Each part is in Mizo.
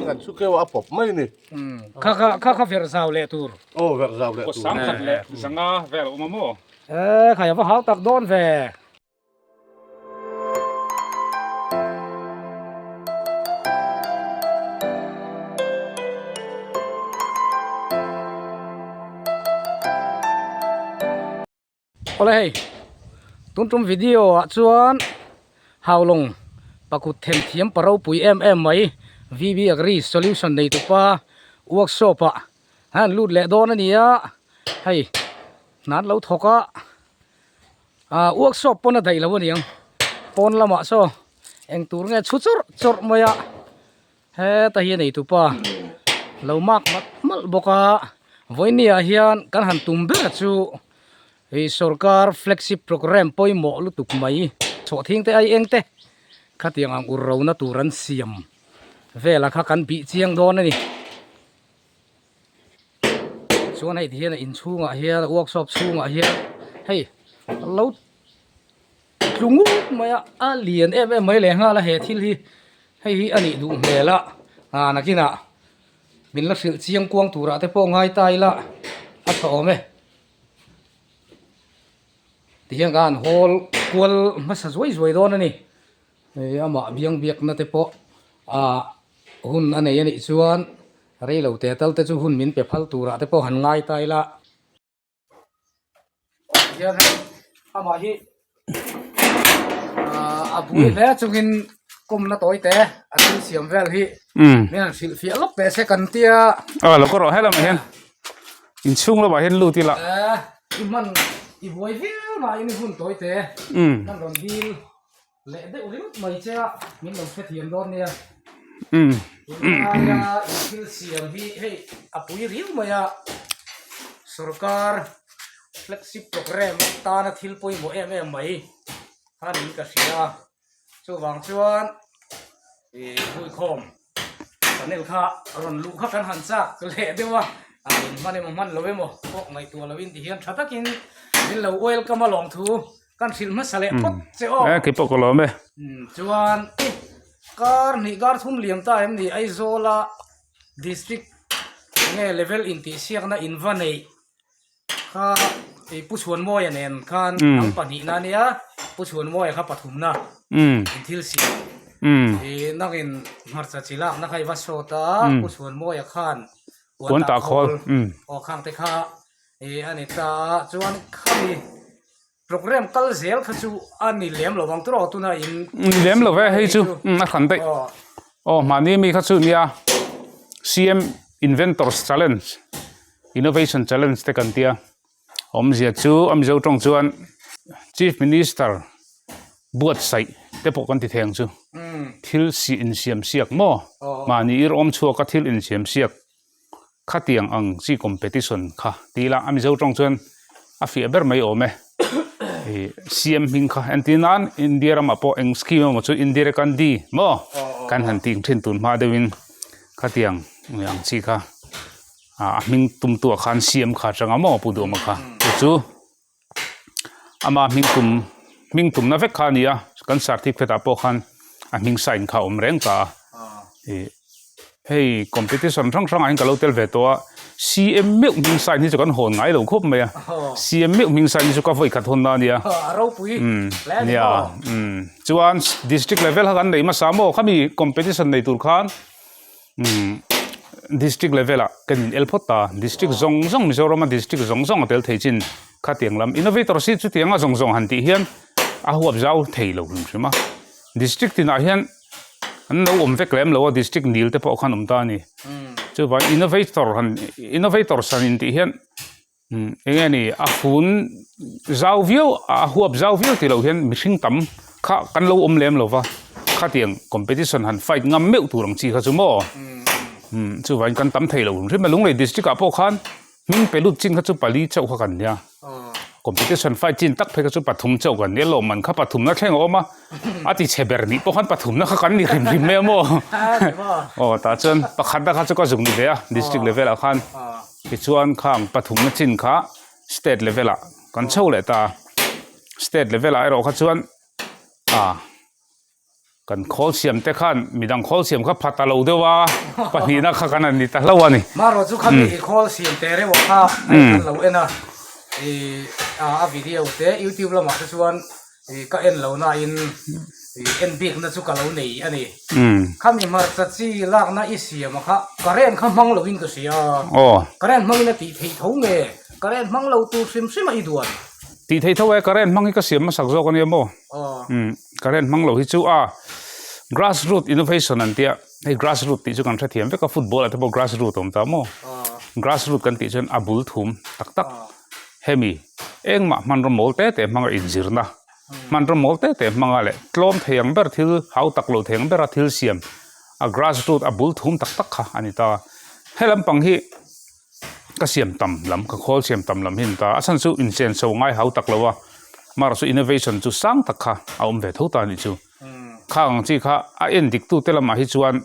Tiang kan chhu keu a pawp mai a ni. Kha kha kha kha verh zau leh tur. Aw verh zau leh tur. Sangkhat leh zanga vel a awm a maw? E khai a va hau tak dawn ve. Awle hei tun tum video ah chuan Haulawng pakut them thiam pa ropui em em mai VB Agri Solution nei tupa workshop ah an lut leh dawn a ni a hei hna an lo thawk a ah workshop pawn a daih lo a niang pawn lamah saw eng tur nge chhu chawrh chawrh mai a. Heta hi a neitupa lo mak malh malh bawk a vawinia hian kan han tum ber chu ih sorkar flagship programme pawimawh lutuk mai chhawhthing te ai eng te khatiang ang ur rona tur an siam vela kha kan bih chiang dawn a ni chuan hei ti hian a inchhungah hian workshop chhungah hian hei lo. Tlu ngut mai a, a lian em em mai leh nghal a he thil hi hei hi a nih duh hmel a ah nakinah min la hrilh chiang kuang turah te pawh ngai ta ila a tha awm e tihian ka han hawl kual hmasa zuai zuai dawn a ni hei amah biang biakna te pawh ah hun a nei a nih chuan reilo te tal te chu hun min pe phal turah te pawh han ngai ta ila. Hian hei amah hi ah a bul hle chungin kawmna tawi te a thil siam vel hi min han hrilh fiah lawk teh se kan tia. Aw lo ka rawh helamah hian inchhung lamah hian lut ila. Eh i hman i buai viau mahin i hun tawi te kan rawn dil. Leh deuh ringawt mai che a, min lo hrethiam dawn nia. Tunlaia in thil siam hi hei a pui riau mai a, sorkar flagship programme atana thil pawimawh em em mai kha niin ka hria a, chuvang chuan ih huikhawm channel kha rawn luh kha kan han chak leh deuh a, a in hman emaw hman lo emaw pawh ngaihtuah loin tihian tha takin min lo welcome a lawmthu. Kan hrilh hmasa leh phawt che aw. Eh keipawh ka lawm e. Chuan kar hnih kar thum liam ta em ni Aizawla district nge level intihsiakna in va neih kha ih Pu Chhuanmawia nen khan ang pahnihna a nia Pu Chhuanmawia kha pathumna in thil siam ih nangin hmarcha chi lakna kha i va sawt a Pu Chhuanmawia khan puan tah khawl aw khang te kha ih a ni ta a chuan khami. Program kal zel kha chu a ni lem lo ang tawh tuna in ni lem lo ve hei chu a hran daih aw mahni mi kha chu nia CM Inventors Challenge Innovation Challenge te kan tia awmzia chu a Mizo tawng chuan Chief Minister buatsaih te pawh kan ti thei ang chu thil si insiam siak maw mahni ir awm chhuak a thil insiam siak. Khatiang ang chi competition kha ti ila a Mizo tawng chuan a fiah ber mai awm e. Ih CM hming kha entir nan India ramah pawh eng scheme emaw chu Indira Gandhi maw kan han tih thin tun hma deuhin khatiang ang chi kha ah a hming tumtu ah khan CM kha atanga maw Pu Duhawma kha chu chu. Ama hming tum hming tumna vek kha a ni a kan certificate ah pawh khan a hming sign kha a awm reng ta a ih hei competition hrang hrang ah hian ka lo tel ve tawh a CM meuh hming sign hi chu kan hawn ngai lo khawp mai a CM meuh hming sign hi chu ka vawi khat hawn na a nia umm nia umm chuan district level kha kan nei hmasa maw khami competition nei tur khan. Umm district level ah kan in el phawt ta district zawng zawng Mizoram a district zawng zawng a tel thei chin khatiang lam innovator si chutiang a zawng zawng han tih hian a huap zau thei lo hrim hrim a district tinah hian an lo awm vek lem lo a district nil te pawh khan awm ta a ni chuvang innovator han innovator san in tih hian. Eng nge ni a fun zau viau a huap zau viau tih loh hian mihring tam kha kan lo awm lem lo va khatiang competition han fight ngam meuh tur ang chi kha chu maw umm chuvangin kan tam thei lo hrim hrim a Lunglei district ah pawh khan hming pe lut chin kha chu pali chauh kha kan nia competition fight chin tak phei kha chu pathum chauh kan nia lawmman kha pathum na thleng a awm a a ti chhe ber nih pawh khan pathum na kha kan ni hrim hrim mai a maw aw tah chuan pakhat na kha chu ka zuk ni ve a district level ah khan. Tichuan khang pathumna chin kha state level ah kan chho leh ta a, state level ah erawh kha chuan ah Kan khawl siam te khan midang khawl siam kha pha ta lo deuh a, pahnihna kha kan han ni ta hlauh a ni. Marawh chu khami i khawl siam teh reuh kha a kan lo en a, i a video te youtube lamah te chuan i ka en lo nain i en bikna chu ka lo nei a ni. Khami hmarcha chi lakna i siam a kha current kha hmang lovin ka hria a, current hmangin a tih theih tho nge current hmang lo tur hrim hrim a i duan? Tih theih tho e, current hmang hi ka siam hmasak zawk a nia maw? Current hmang lo hi chu a grass root innovation an tia hei grass root tih chu kan hrethiam vek a football ah te pawh grass root a awm ta maw grass root kan tih chuan a bul thum tak tak hemi engmah hmanraw mawl te te hmanga inzirna hmanraw mawl te te hmanga leh tlawm thei ang ber thil hau tak lo thei ang bera thil siam a grass root a bul thum tak tak kha a ni ta he lampang hi. Ka siam tam lam, ka khawl siam tam lam hi a ni ta. A chhan chu inchen chho ngai hau tak lo a, amaherawh chu innovation chu sang tak kha a awm ve tho ta a nih chu. Khang ang chi kha a en dik tu te lamah hi chuan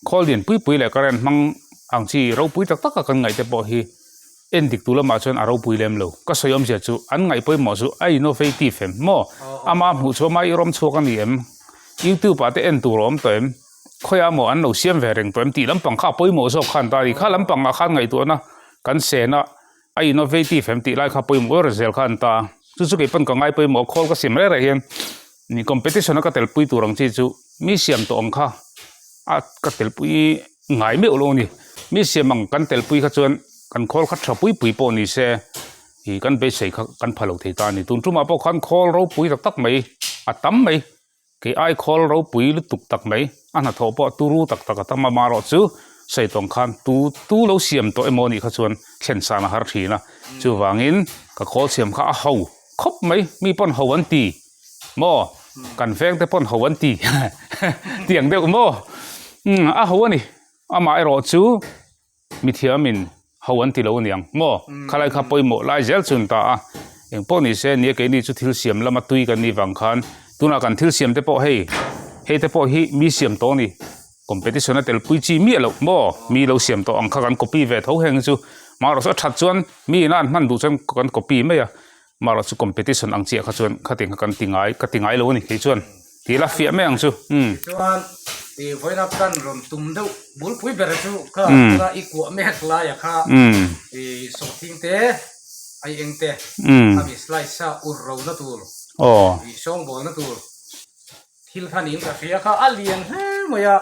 khawl lian pui pui leh current hmang ang chi ropui tak tak a kan ngaih te pawh hi en dik tu lamah chuan a ropui lem lo. Ka sawi awmzia chu an ngaih pawimawh chu a innovative em maw? Ama hmuh chu ama i rawm chhuak a ni em? Youtube ah te en tur a awm tawh em? Khawiah maw an lo siam ve reng tawh em tih lampang kha a pawimawh zawk khan ta a ni. Kha lampangah khan ngaihtuahna kan sen a, a innovative em tih lai kha pawimawh ber zel kha an ta a. Chu chu kei pawn ka ngai pawimawh a, khawl ka siam reng reng hian ni competition a ka telpui tur ang chi chu mi siam tawh ang kha a ka telpui ngai meuh lo a ni. Mi siam ang kan telpui kha chuan kan khawl kha tha pui pui pawh ni se ih kan beisei kha kan pha lo thei ta a ni. Tun tumah pawh khan khawl ropui tak tak mai a tam mai. Kei ai khawl ropui lutuk tak mai, a hnathawh pawh turu tak tak a tam a, marawh chu sawi tawng khan tu tu lo siam tawh emaw nih kha chuan thlen san a har thin a, chuvangin ka khawl siam kha a ho khawp mai, mi pawn ho an ti maw, kan veng te pawn ho an ti tiang deuh maw, umm a ho a ni, amaherawh chu. Mithiamin ho an ti lo aniang maw? Khalai kha pawimawh lai zel chu an ta a, engpawh ni se nia keini chu thil siam lama tui kan nih vang khan tunah kan thil siam te pawh hei hei te pawh hi mi siam tawh a ni competition a telpui chi miah loh maw mi lo siam tawh ang kha kan copy ve tho heng chu marawh chu a that chuan mi ina an hman duh chuan kan copy mai a marawh chu competition ang chiah kha chuan khatiang kha kan ti ngai ka ti ngai lo a ni kei chuan. Tih la fiah mai ang chu. Umm. Tichuan i vawiina kan rawn tum deuh bulpui ber chu kha tuna i kuah mek laia kha i sawhthing te ai eng te khami slice a ur ro na tur i sawngbawl na tur thil kha niin ka hria kha a lian hle mai a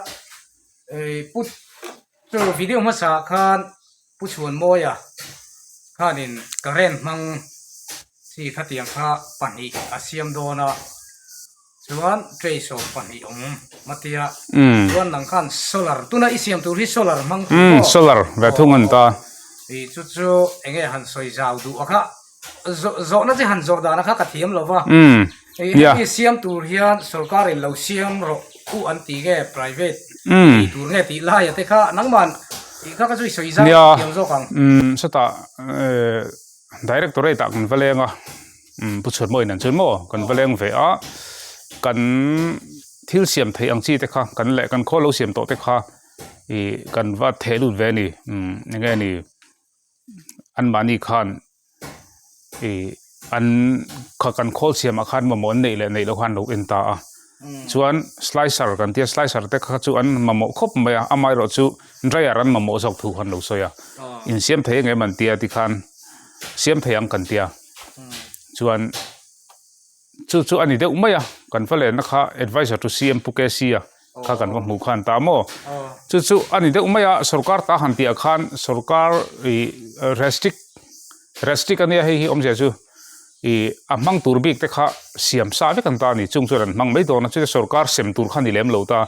i put chu video hmasa ah khan Pu Chhuanmawia khanin current hmang chi khatiang kha pahnih a siam dawn a, chuan tray 12 awm matia chuan nang khan solar tuna i siam tur hi solar hmang tur maw? Solar ve thung a ni ta. I chu chu eng nge han sawi zau duh a kha zawhna chi han zawh dan a kha ka thiam lo va, hemi siam tur hian sorkarin lo siam rawh u an ti nge private tih tur nge tih lai a te kha nangman tih kha ka chu i sawi zau thiam zawk ang. Sawtah directorate ah kan va leng a, Pu Chhuatmawiin an chuan maw kan va leng ve a, kan thil siam theih ang chi te kha kan leh kan khawl lo siam tawh te kha ih kan va theh lut ve a ni eng nge ni. Anmahni khan ih an kha kan khawl siamah khan mamawh an neih leh neih loh khan lo en ta a chuan slicer kan tia slicer te kha chu an mamawh khawp mai a amaherawh chu dryer an mamawh zawk thu khan lo sawi a insiam thei ang em an tia tikhan siam thei ang kan tia chuan. Chu chu a ni deuh mai a, kan va lenna kha advisor to CM Pu KC a kha kan va hmuh khan ta maw? Chu chu a ni deuh mai a, sorkar ta han tih ah khan sorkar ih restrict restrict a nia hei hi awmzia chu ih a hmang tur bik te kha siam sa vek an ta a ni, chung chuan an hmang mai dawn a, chutia sorkar sem tur kha ni lem lo ta,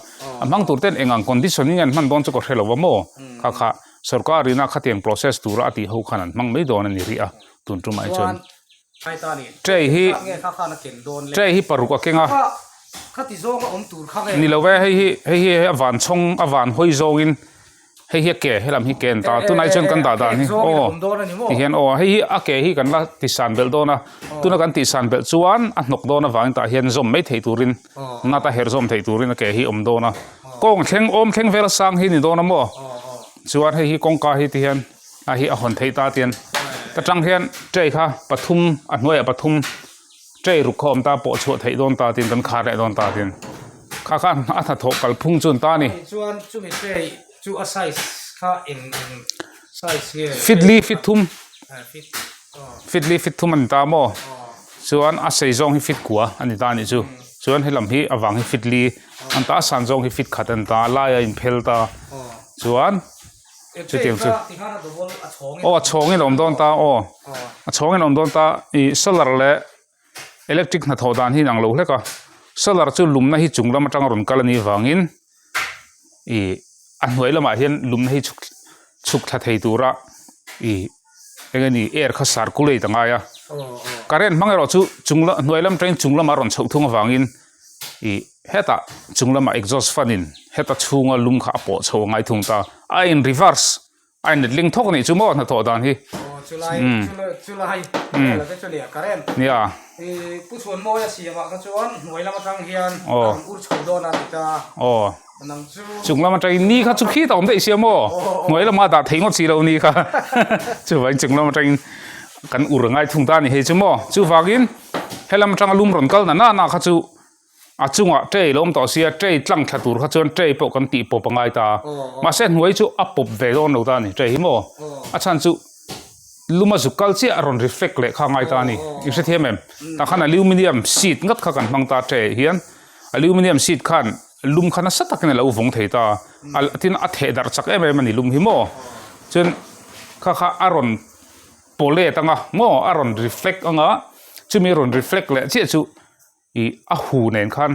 a hmang tur ten eng ang condition in nge an hman dawn chu ka hre lo a maw? Kha kha sorkar ina khatiang process tura a tih ho khan an hmang mai dawn a ni rih a, tun tumah hi chuan. Tray hi tray hi paruk a keng a ni lo e hei hi hei hi a van chhawng a van hawi zawngin hei hi a ke helam hi ke an ta tunah hi chuan kan dah dan hi aw tihian aw hei hi a ke hi kan la ti san belh dawn a tuna kan tih san belh chuan a hnawk dawn avangin tah hian zawm mai theih turin nata herh zawm theih turin a ke hi awm dawn a kawng thleng awm thleng vela sang hi ni dawn a maw chuan hei hi kawngka hi tihian. A hi a hawn theih ta tian ta tang hian tray kha pathum a hnuaiah pathum tray ruk kha a awm ta pawh chhuah theih dawn ta tin kan khar leh dawn ta tin kha. Kha kha a hnathawh kalphung chu an ta a ni. Chuan chumi tray chu a size kha eng eng size nge? Fit li fit thum. Fit li fit thum a ni ta maw? Chuan a sei zawng hi fit kua a ni ta a nih chu. Chuan helam hi a vang hi fit li a ni ta a, san zawng hi fit khat a ni ta a, lai a inphel ta. Chuan chutiang chu aw a chhawngin a awm dawn ta aw a chhawngin a awm dawn ta ih solar leh electric hnathawh dan hi inang lo hlek a solar chu lumna hi chung lam atanga rawn kal a nih vangin ih a hnuai lamah hian lumna hi chhuk chhuk thla thei tura ih eng nge ni air kha circulate a ngai a current hmang erawh chu chung lam hnuai lam atangin chung lamah a rawn chhoh thung avangin ih hetah chung lamah exhaust fan in heta chhunga lum kha a pawh chho a ngai thung ta a in reverse a in letling thawk a nih chu maw hnathawh dan hi nia aw chung lam atangin ni kha chu khi ta awm daih sia maw hnuai lama dah thei ngawt si lo ni kha chuvangin chung lam atangin kan ur ngai thung ta a ni hei chu maw chuvangin helam atanga lum rawn kal na na na kha chu a chungah tray lo awm tawh sia tray tlang thla tur kha chuan tray pawh kan tih pawp a ngai ta mahse hnuai chu a pawp ve dawn lo ta a ni tray hi maw a chhan chu luma zuk kal chiah a rawn reflect leh kha a ngai ta a ni i hrethiam em tah khan aluminium sheet ngat kha kan hmang ta tray ah hian aluminium sheet khan lum kha nasa takin a lo vawng thei ta a tin a theh darh chak em em a ni lum hi maw chuan kha kha a rawn pawlet anga maw a rawn reflect anga chumi rawn reflect leh chiah chu ih a hu nen khan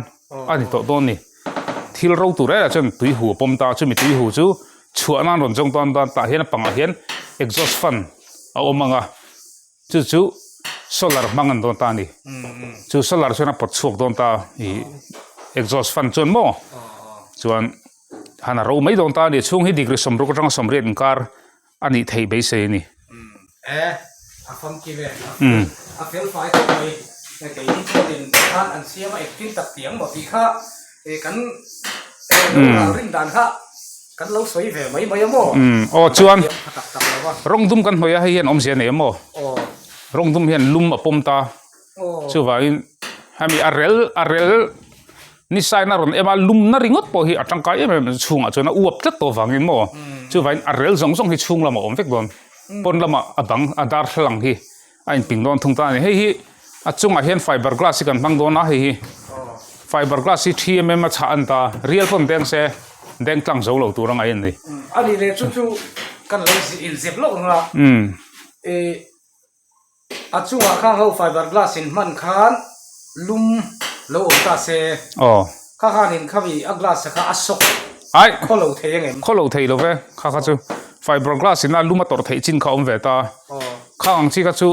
a ni tawh dawn a ni thil ro tur elah chuan tui hu a pawm ta chumi tui hu chu chhuah nan rawn zawng dawn dawn tah hian a pangah hian exhaust fan a awm ang a chu chu solar hmang an dawn ta a ni chu solar chuan a pawt chhuak dawn ta ih exhaust fan chuan maw chuan han a ro mai dawn ta a ni chhung hi degree sawmruk atanga sawmriat inkar a nih theih beisei a ni. E, a famki ve, a fel fai khawp mai. Keini chuanin khan an siam a engtin tak tiang maw tih kha kan lo ral rin dan kha kan lo sawi ve mai mai a maw? Aw chuan rawng dum kan hnawih a hei hian awmzia nei a maw? Rawng dum hian lum a pawm ta. Chuvangin hemi a rel a rel Ni sain a rawn em a, lumna ringawt pawh hi a tangkai em em a chhungah chuan a uap tlat tawh vangin maw chuvangin a rel zawng zawng hi chhung lamah a awm vek dawn pawn lamah a bang a darthlalang hi a inping dawn thung ta a ni hei hi a chungah hian fiber glass hi kan hmang dawn a hei hi fiber glass hi thi em em a chhah a ni ta rial pawn deng se deng tlang zo lo tur a ngaih a ni. A nih leh chu chu kan lo inzep loh ang a ih A chungah khang ho fiber glass in hman khan lum lo awm ta se. Aw. Kha khanin khami a glass kha a sawk Ai. khaw lo thei ang em? Khaw lo thei lo ve kha kha chu fiber glass in a lum a tawrh theih chin kha a awm ve ta. Aw. Khang ang chi kha chu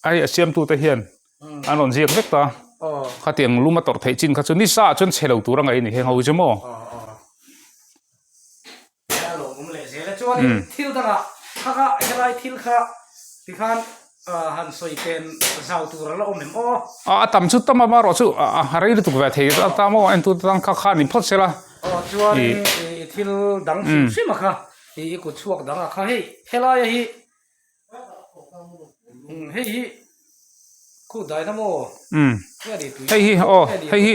hei a siamtu te hian an rawn ziak vek ta. Aw. Khatiang lum a tawrh theih chin kha chu ni sa ah chuan chhe lo tur a ngaih a ni heng ho hi chu maw? Aw aw. A lo awm leh zel a chuanin thil dangah kha kha helai thil kha tikhan han sawi pen zau tur a la awm em aw. A a tam chu tam a marawh chu a rei lutuk ve thei a tam aw entu te tan kha kha ni phawt sela. Aw chuanin i thil dang hrim hrim a kha i kut chhuak dang a kha hei helaia hi Hei hi khu dai na maw? Um. Hei hi aw hei hi.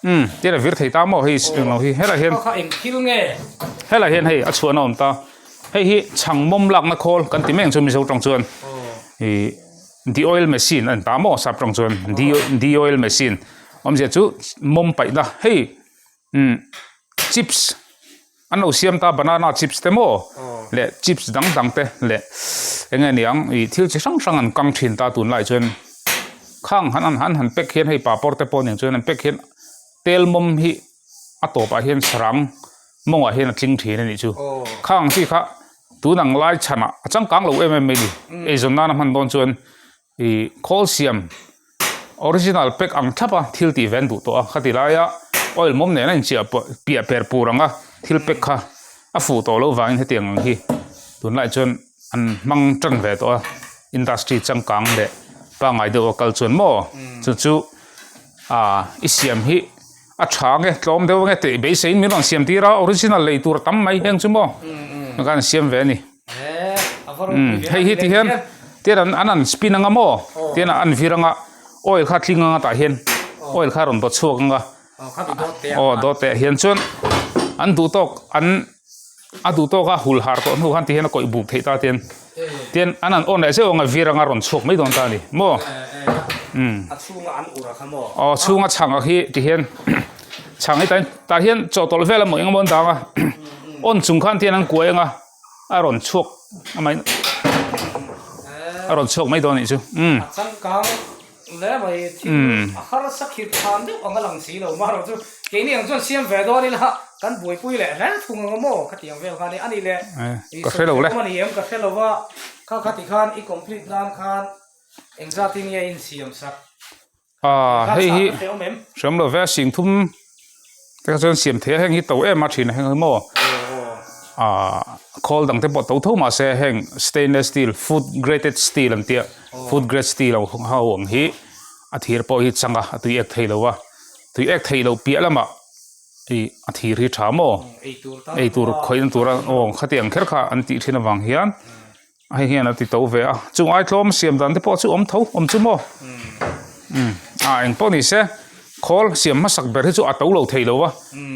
Um tian a vir thei ta maw hei englo hi helai hian. Kha eng thil nge? Helai hian hei a chhuahna awm ta. Hei hi chhang mawm lakna khawl kan ti mek chu Mizo tawng chuan. I the oil machine an ta maw sap tawng chuan the the oil machine awmzia chu mawm paihna hei um chips. An lo siam ta banana chips te maw leh chips dang dang te leh eng nge niang ih thil chi hrang hrang an kang thin ta tunlai chuan khang han an han han pack hian hei papawr te pawh nen chuan an pack hian tel mawm hi a tawpah hian sarang mawngah hian a tling thin a nih chu khang ang chi kha tun ang lai chhanah a changkang lo em em mai a ni eizawn nana hman dawn chuan. Ih khawl siam original pack ang thlap a thil tih ve an duh tawh a khati laia oil mawm nen a inchiah piah per pur ang a thil pack kha a fuh tawh loh vangin hetiang ang hi tunlai chuan an hmang tan ve tawh a industry changkang leh pangngai deuh a kal chuan maw chu chu ah i siam hi a tha nge tlawm deuh nge tih beiseiin min rawn siam tir a original lei tur a tam mai heng chu maw kan siam ve a ni. Hei hi ti hian tian an an an spin anga maw tian an vir anga oil kha tling anga tah hian oil kha a rawn dawt chhuak anga. Aw dawt teh hian chuan an duh tawk an a duh tawk a hul har tawh hnu khan ti hian a kawih buk theih ta tian tian an han awn leh zeuh ang a vir anga rawn chhuak mai dawn ta a ni maw umm aw chhunga chhang ang hi ti hian chhang hi tah hian chawhtawlh vel emaw eng emaw an dang a awn chung khan tian an kuai ang a a rawn chhuak a mai a rawn chhuak mai dawn a nih chu umm. Hle mai thil a harsa khirh than deuh ang a lang si lo marawh chu keini ang chuan siam ve dawn ila kan buaipui leh hle thung ang maw khatiang vel kha a ni leh ka hre lo le a ni em ka hre lo va kha khati khan i complete nan khan engzat in nge in siam sak a hei hi hriam lo ve sing thum te kha chuan siam thei a heng hi to em a thin a heng hi maw ah khawl dang te pawh to tho mahse heng stainless steel food grated steel an tia. Food grade steel ho ho ang hi a thir pawh hi chang a a tui ek thei lo a tui ek theih loh piah lamah ih a thir hi tha maw ei tur khawihna tura aw khatiang kher kha an tih thin avang hian hei hian a ti to ve a chung ai tlawm siam dan te pawh chu awm tho awm chu maw umm a eng pawh ni se khawl siam hmasak ber hi chu a to lo thei lo a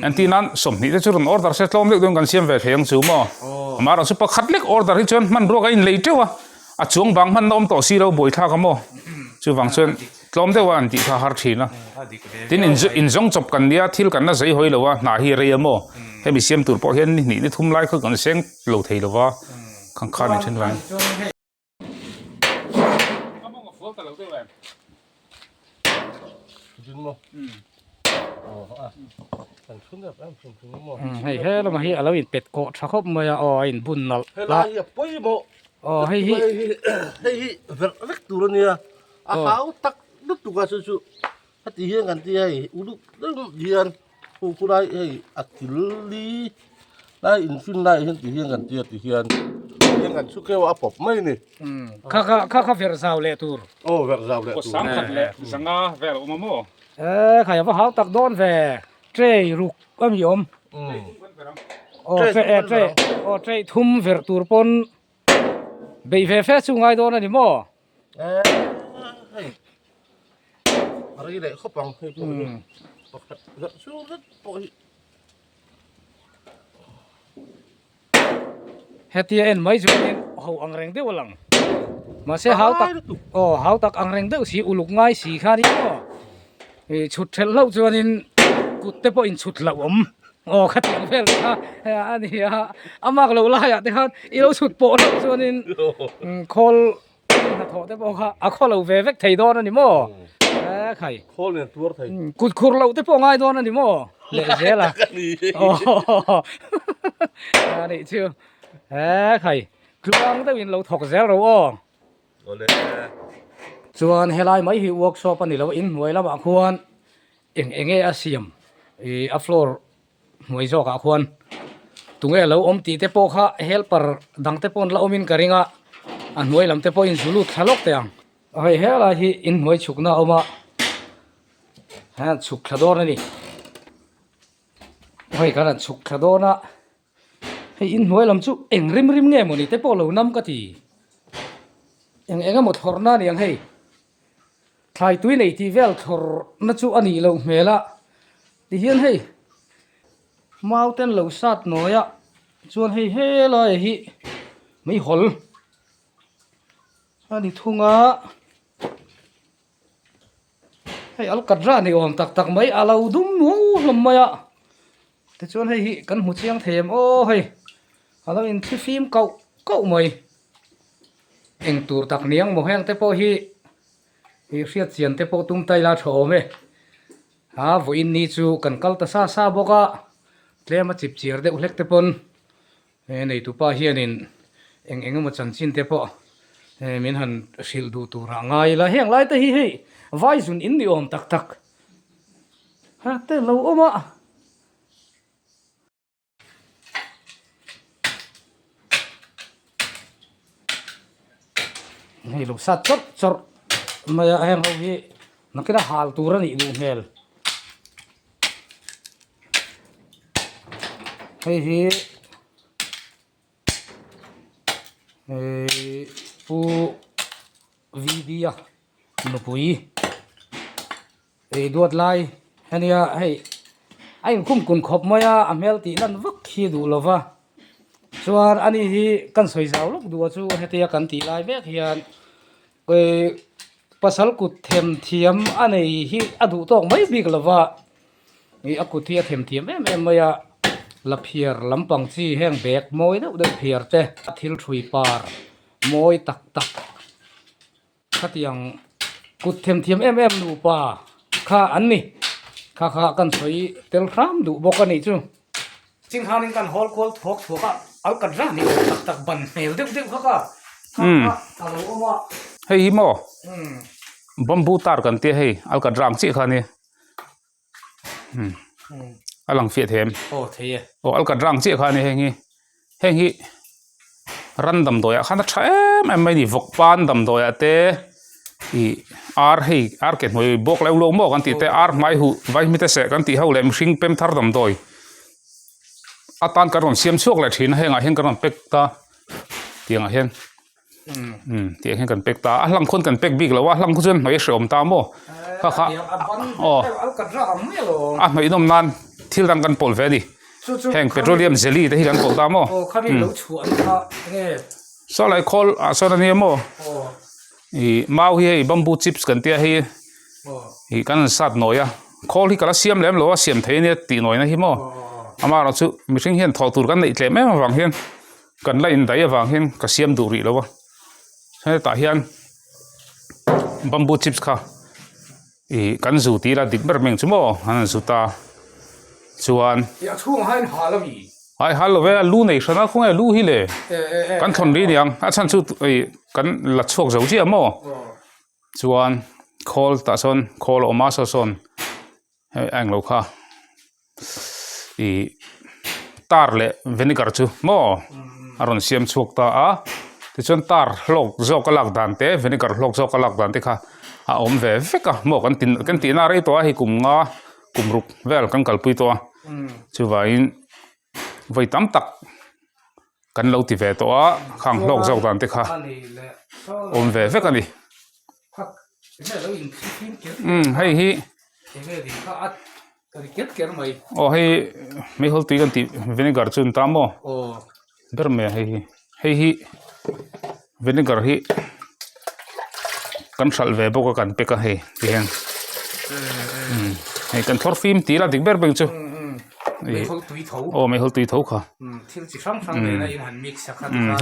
entir nan 20 te chu rawn order se tlawm deuh deuhin kan siam ve thei ang chu maw amaherawhchu pakhat lek order hi chuan hmanrua ka inlei teuh a. A chuang bang hman na awm tawh si lo buaithlak a maw? Chuvang chuan tlawm deuh a an tih kha a har thin a. Tin in zawng chawp kan nia thil kan la zei hawi lo a hnah hi rei a maw? Hemi siam tur pawh hian ni hnih ni thum lai kha kan seng lo thei lo va khang khan in then vang. Hei he lamah hi a lo in pet kawh tha khawp mai a aw a in bun nalh la aw hei hi hei hi verh vek tur a nia a hau tak lutuk a chu chu heti hian kan ti a hei uluk deuh hian khu khulai hei a kil li lai infin lai hian ti hian kan ti a ti hian hian kan chhu keuh a pawp mai a ni. Kha kha kha kha verh zau leh tur. Aw verh zau leh tur. Sang khat leh zanga vel a awm a maw? E khai a va hau tak dawn ve tray ruk a mi awm. Aw tray e tray aw tray thum verh tur pawn beih ve fe chu ngai dawn a ni maw? E hei a rei leh khawp ang hei pawh hi pakhat verh chu zet pawh hi. Hetia en mai chuanin ho ang reng deuh a lang. Mahse hau tak aw hau tak ang reng deuh si uluk ngai si kha ni maw. Ih chhut thelh hlauh chuanin kut te pawh inchhut hlauh awm aw khatiang vel te kha a ni a. A mak loh laiah te khan i lo chhut pawh hlauh chuanin khawl hnathawh te pawh kha a khaw lo ve vek thei dawn a ni maw? E khai. Khawl nen tuar thei. Kut khur loh te pawh ngai dawn a ni maw? Leh zel a. A nih chu. E khai. Tluang deuhin lo thawk zel ro aw. Awle. Chuan helai mai hi workshop a ni lo a inhnuai lamah khuan eng eng nge a siam ih a floor hnuai zawkah khuan tunge lo awm tih te pawh kha helper dang te pawh an la awmin ka ring a a hnuai lam te pawh in zu lut thla lawk teh ang hei helai hi inhnuai chhukna a awm a hian chhuk thla dawn a ni hei kan han chhuk thla dawn a hei inhnuai lam chu eng rim rim nge mawni te pawh lo nam ka ti eng eng emaw thlawrna a ni ang hei. Thlai tui nei tih vel thlawr na chu a nih loh hmel a, tihian hei mau ten lo sat nawi a chuan hei helai hi meihawl a ni thung a, hei alkatra ni awm tak tak mai a lo dum nuau hlawm mai a, tichuan hei hi kan hmu chiang thei em aw hei a lo inthlifim kauh kauh mai. Eng tur tak niang maw heng te pawh hi ih hriat chian te pawh tum ta ila tha awm e. Ha vawiin ni chu kan kal ta sa sa bawk a, tlem a chip chiar deuh hlek te pawn he neitupa hianin eng eng emaw chanchin te pawh min han hrilh duh turah ngai ila. Heng lai te hi hei vaizun in ni awm tak tak ha te lo awm a. Hei lo sat chawrh chawrh mai a heng ho hi nakin a hal tur a nih duh hmel hei hi ehh pu V D a nupui ei duat lai a nia hei. A inkhum kun khawp mai a, a hmel tih lan vak hi duh lo va. Chuan ani hi kan sawi zau lawk duh a chu hetia kan tih lai mek hian eh pasal kut them thiam a nei hi a duh tawk mai bik lo va, ih a kut hi a them thiam em em mai a, la phiar lampang chi heng bag mawi deuh deuh phiar te thil thui par mawi tak tak. Khatiang kut themthiam em em nupa kha an ni. Kha kha kan sawi tel hram duh bawk a nih chu. Chinghanin kan hawl kual thuak thuak a, al kat rah ni awm tak tak ban hmel deuh deuh kha ka kha kha a lo awm a. Hei hi maw bamboo tar kan tia hei al kat rang chiah kha a nia. A lang fiah thei em? Aw thei e. Aw al kat rang chiah kha a ni heng hi. Heng hi ran damdawi ah khan a tha em em mai a ni vawk pan damdawi ah te ih ar hei ar ke hnuai bawk leuh leuh maw kan tih te ar hmai huh vaihmite seh kan tih ho leh mihring pem thar damdawi atan kan rawn siam chhuak leh thin a hengah hian kan rawn pack ta tiang ah hian. Um tih ang hian kan pek ta a hlang khawn kan pek bik lo a hlang khu chuan hnawih a hreawm ta maw kha kha aw a hnawih nawm nan thil dang kan pawlh ve a ni heng petroleum jelly te hi kan pawlh ta maw saw lai khawl ah sawn a nia maw ih mau hi hei bamboo chips kan tia hei ih kan han sat nawi a khawl hi ka la siam lem lo a siam thei a nia tih nawina hi maw amaherawhchu mihring hian thawh tur kan neih tlem em avang hian. Kan la indaih avang hian ka siam duh rih lo a hetah hian bamboo chips kha ih kan zu tih ila dik ber mai ang chu maw an han zu ta chuan ai hal lo ve a lu nei hran a khawnge lu hi le kan thawn rih aniang a chhan chu ih kan la chhuak zo chiah maw chuan khawl tah sawn khawl a awm a saw sawn hei a englo kha. Ih tar leh vinegar chu maw a rawn siam chhuak ta a tichuan tar hlawk zawk a lak dan te vinegar hlawk zawk a lak dan te kha a awm ve vek a maw kan tin kan tihna rei tawh a hei kum nga kum ruk vel kan kalpui tawh a chuvangin vawi tam tak kan lo ti ve tawh a khang hlawk zawk dan te kha awm ve vek a ni. Umm hei hi aw hei meihawl tui kan tih vinegar chu an ta maw ber mai a hei hi hei hi vinegar hi kan hralh ve bawk a kan pack a hei ti hian umm hei kan thlawr fim tih ila dik ber beng chu aw meihawl tui tho kha umm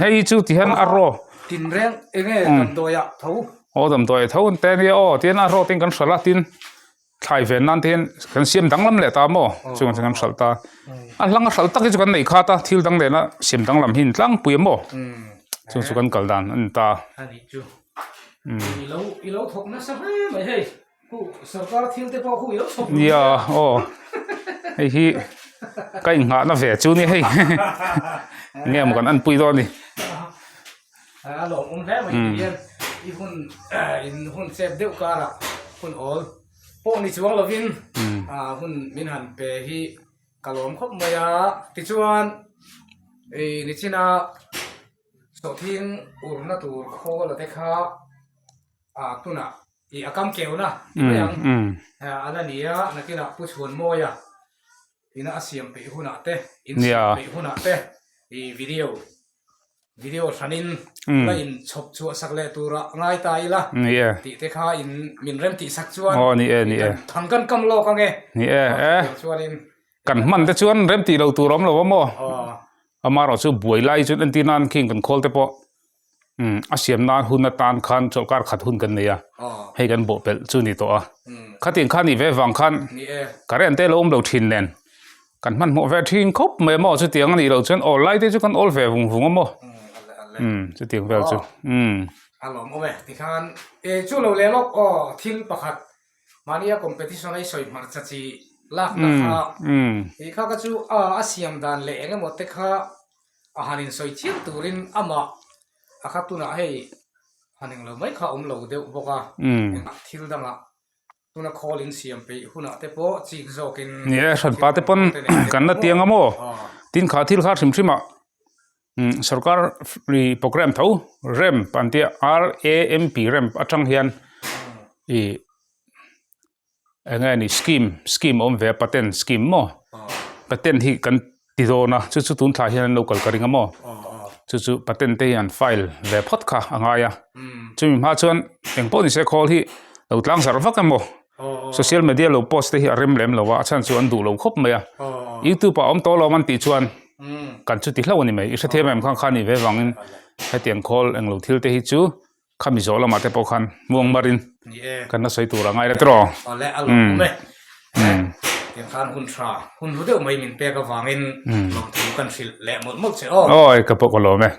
hei chu ti hian a raw. Tinreng enge damdawiah tho. Aw damdawiah tho an te ania aw tin a rawt in kan hralh a tin thlai ven nan te hian kan siam danglam leh ta maw chung chu kan hralh ta a hlang a hralh tak hi chu kan neih khat a thil dang lehna siam danglam hi an tlangpui a maw chung chu kan kal dan a ni ta. A nih chu i lo i lo thawk nasa hle mai hei. Nia aw hei hi ka inghahna ve chu nia hei enge maw kan anpui dawn a ni. Ih a kam keuh na ti mai ang. A la ni a, nakinah Pu Chhuanmawia ina a siam peih hunah te, in siam peih hunah te ih video video hranin la in chhawp chhuah sak leh tura ngai ta ila tih te kha in min rem tih sak chuan thang kan kam lawk ange. Chuanin kan hman te chuan rem tih lo tur a awm lo a maw? Amaherawhchu buai lai chu entir nan khing kan khawl te pawh Umm a siam nan hun atan khan chawlhkar khat hun kan nei a, hei kan bawhpelh chu ni tawh a. Khatiang khan nih ve vang khan current te lo awm lo thin nen kan hmanhmawh ve thin khawp mai a maw chutiang a nih loh chuan awl lai te chu kan awl ve vung vung a maw umm chutiang vel chu umm. A lawm awm e tikhan e chu lo leh lawk aw thil pakhat mahnia competition a i sawi hmarcha chi lakna kha tih kha kha chu a siam dan leh eng emaw te kha A han insawi chiang turin amah a kha tunah hei han englo mai kha a awm lo deuh bawk a, thil dangah tuna khawl insiam peih hunah te pawh chik zawkin Ni e, hranpa te pawn kan la tiang a maw? Tin kha thil kha hrim hrim ah sorkar program tho ramp an tia R A M P ramp atang hian ih. Eng nge ni scheme scheme a awm ve a patent scheme maw patent hi kan ti dawn a chu chu tun thla hian an lo kal ka ring a maw chu chu patent te hi an file ve phawt kha a ngai a chumi hma chuan eng pawh ni se khawl hi lo tlang zarh vak emaw social media lo post te hi a rem lem lo a a chhan chu an duh lo khawp mai a youtube ah a awm tawh lo an tih chuan kan chu ti hlauh a ni mai i hrethiam em khan kha ni ve vangin hetiang khawl englo thil te hi chu. Khami zawh lamah te pawh khan muang marin kan la sawi tur a ngai la tiraw. Awle a lawm awm e. Tiang khan hun tha hun hlu deuh mai min pek avangin lawmthu kan hrilh leh mawlh mawlh che aw. Awi ka pawh ka lawm e.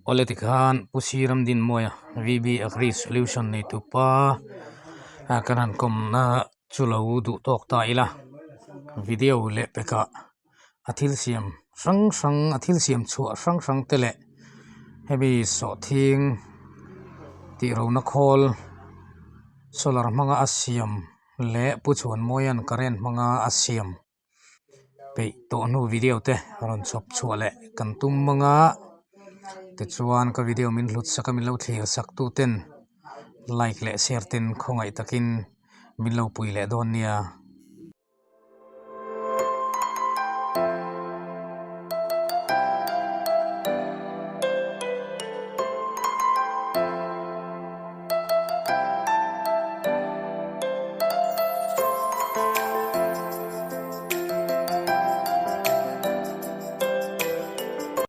Awle tikhan Pu Siramdinmawia VB Agri Solution neitupa kan han kawmna chu lo duh tawk ta ila video leh pekah a thil siam hrang hrang a thil siam chhuah hrang hrang te leh hemi sawhthing tih rona khawl solar hmanga a siam leh pu chhuanmawia'n current hmanga a siam peih tawh hnu video te rawn chhawp chhuah leh kan tum ang a tichuan ka video min hlut sak a min lo thlir sak tu ten like leh share ten khawngaih takin min lo pui leh dawn nia.